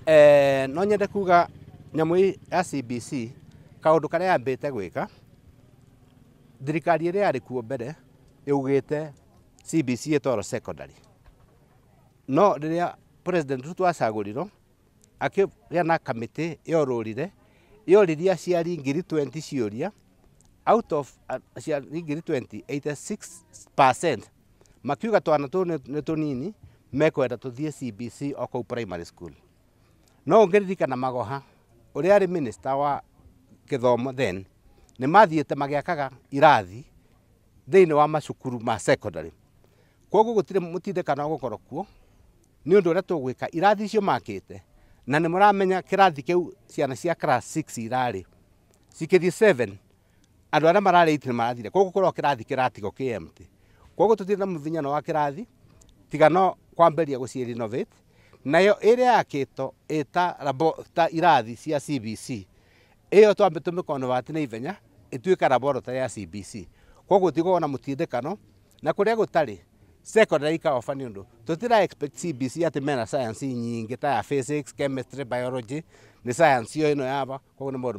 No nyende kuga nyamũ ya CBC kaũndũ karĩa yambĩte gwĩka, thirikari ĩrĩa yarĩ kuo mbere yaugĩte CBC ĩtwarwo secondary. No rĩrĩa President Ruto acagũrirwo, akĩgĩa na kamĩtĩ yorũrire, yoririe aciari 20,000 ciũria, out of aciari 20,000, 86% makiuga twana tũu nĩ tũnini, mekwenda tũthiĩ CBC o kũu primary school. No ũngĩririkana Magoha ũrĩa arĩ minister wa gĩthomo then, nĩ mathiĩte magĩakaga irathi thĩinĩ wa macukuru ma secondary. Koguo gũtirĩ mũtindĩkano ũgũkorwo kuo, nĩ ũndũ ũrĩa tũgwĩka irathi icio makĩte, na nĩ mũramenya kĩrathi kĩu ciana cia class 6 irarĩ cikĩthiĩ 7, andũ arĩa mararĩ 8 nĩ marathire, koguo korwo kĩrathi kĩratigwo kĩ empty. Koguo tũtirĩ na mũvinyano wa kĩrathi, tiga no kwambĩrĩria gũci renovate, nayo ĩrĩa yakĩtwo ĩta ta irathi cia CBC, ĩyo twambe tũmĩ convert na ihenya ĩtuĩke laboratory ya CBC. Koguo tigũkorwo na mũtindĩkano, na kũrĩa gũtarĩ secondary ikaoba, nĩ ũndũ tũtira expect CBC atĩ mena science nyingĩ ta ya physics, chemistry, biology, nĩ science yo ĩno yaba. Koguo nĩ maũndũ.